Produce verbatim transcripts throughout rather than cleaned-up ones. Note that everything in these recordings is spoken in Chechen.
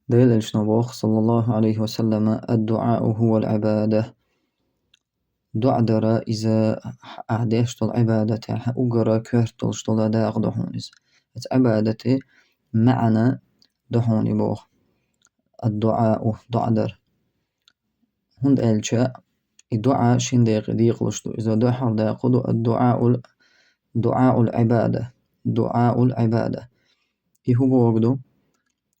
Делан элчано боху, саллаллаху алейхи ва саллама: «Ад-дуау хувал ибада». ДуӀа дар иза ахь деш долу Ӏибадатехь уггар коьрта долуш долу дакъа ду хьуна иза. Оцу Ӏибадатан маьӀна ду хьуна и боху. Ад-дуау, дуӀа дар. ХӀунда аьлча и дуӀа шина декъе декъалуш ду. Иза дуьххьара дакъа ду ад-дуаул, дуаул Ӏибада. Дуаул Ӏибада. И хӀун бохург ду?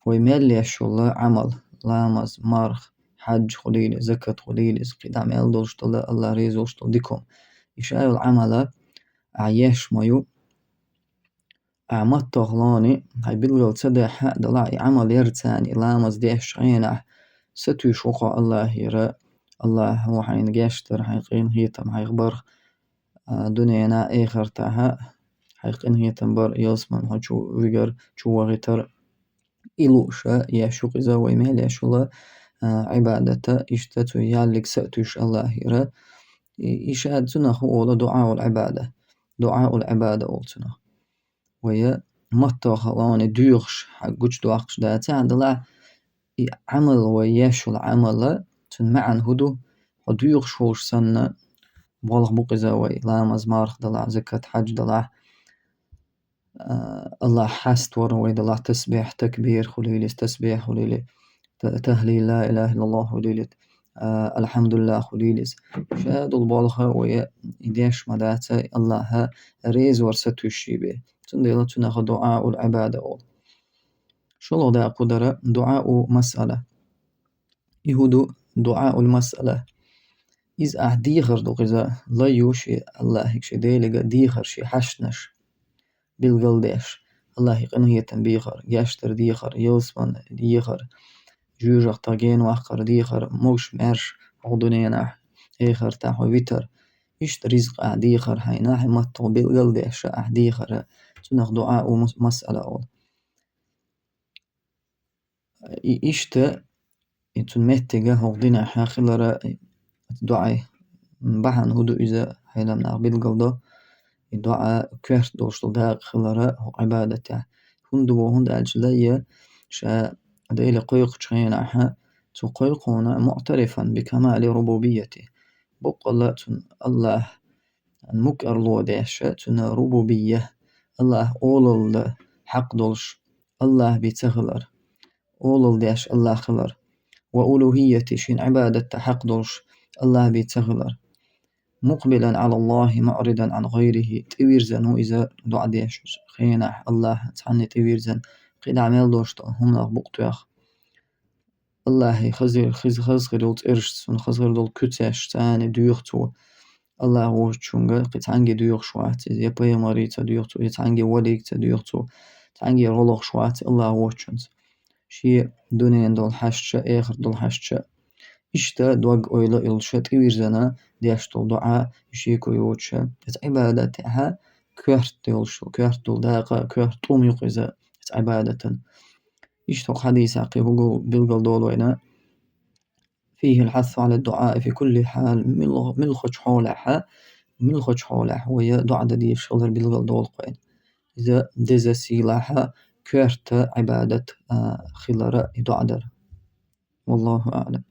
Вай мел еш йолу Ӏамал, ламаз, марха, хьаьдж хуьлийла, закат хуьлийла, иза кхидӀа мел долуш долу, Аллах реза волуш долу дика хӀума. И ша йолу Ӏамал ахь еш ма ю, ахь маттахь лоьхна, хьайн билггал ца дехь а, делахь и Ӏамал ярца, и ламаз деш хенахь, сатуьйсуш ву хьо Аллахера, Аллах ву хьайна гечдар, хьайн къинхетам, хьайх барх, а, дуьненахь, эхартахь, хьайх къинхетам бар, ялсамани хьо чу вигар, чу вахийтар. И лууш еш ю-кх иза вай мел еш йолу, а, Ӏибадат, иштта цу яллиг сатуьйсуш Аллахера. И, и ша цунах хӀун олу дуаул Ӏибада. Дуаул Ӏибада олу цунах. Вай маттахь лоьхна доьхуш, хьан гучудоккхуш дацахь а, делахь и Ӏамал, вай еш йолу Ӏамал, цуьнан маьӀна хӀун ду? Хьо доьхуш волуш санна, болх бу-кх иза вай, ламаз, марха далахь, закат, хьаьдж далахь, а, Аллах хьаставар вай далахь, тасбихь, такбир хуьлийла иза, тасбихь хуьлийла, та-, тахлил, ла илаха иллаллах хуьлийла, а, алхьамдулиллах хуьлийла иза. Ша долу болх вай и деш ма дац, Аллах реза вар сатуьйсуш бен. Цундела цунах дуаул Ӏибада олу. ШолгӀа дакъа ду дара дуаул масъала. И хӀун ду дуаул масъала? Иза ахь дехар ду-кх иза, лай ю шен Аллахе, шен Деле дехар, шен хьаштанаш билггал деш. Аллахе къинхетам бехар, гечдар дехар, ялсамани дехар, жоьжахатех генаваккхар дехар, могуш-маьрша хьо дуьненахь, эхартахь хьо витар. Иштта ризкъ ахь дехар хьайна, хьайн маттахь билггал деш ахь дехар, цунах дуаул мас-, масъала олу. И иштта, и цуьнан меттиг хӀокху динехь хилар, и дуьхьал бахьана хӀун ду иза, хьалха нах билггал до, и дуьхьал коьрта долуш долу дакъа хилар хӀокху Ӏибадатехь. ХӀунда боху, хӀунда аьлча лай ю ша Деле кхойкхучу хенахь, цу кхойкхуна муътарифан би камали рубубийяти. Баккъалла цуьнан Аллах мукӀарло деш, цуьнан рубубийя, Аллах олалла хьакъ долуш Аллах бен ца хилар, олалла деш Аллах хилар, ва улухийяти, шена Ӏибадат дан хьакъ долуш Аллах бен ца хилар. Мукъбилан Ӏалаллахи муъридан Ӏан гӀайрихи, тӀевирзина ву иза дуьхьал деш хенахь Аллахьан цхьанна тӀевирзина, кхидӀа мел долуш долу хӀуманах букъ тоьхна. Аллахьан хаза хир, хаза хир йолу цӀерашца, цуьнан хаза хир долу куьцешца царна доьху цо. Аллах воцчуьнга кхин цхьаьнгге доьхуш вац иза, я пайхамарца доьху цо, я цхьаьнгге валийца доьху цо, цхьаьнгге гӀо лохуш вац Аллах воцчуьнца. Шен дуьненан долу хьашташа, эхартан долу хьашташа. Иштта дог-ойла а йолуш тӀевирзина деш долу дуьхьал, шеко йоцуш, иза Ӏибадатехь коьрта йолуш, коьрта долу дакъа, коьрта тӀум ю-кх иза, иза Ӏибадатан. Иштта хӀокху хьадисехь кхин хӀун гу билггал долу вайна: «Фихил хьассу Ӏала дуьаи фи кулли хьал», муьлхха-, муьлххачу хьолехь, муьлххачу хьолехь вай дуьа дан дезаш хилар билггал долу-кх вайна. Иза деза, сийлахь, коьрта Ӏибадат, а, хилар и дуьа дар. Валлаху аӀлам.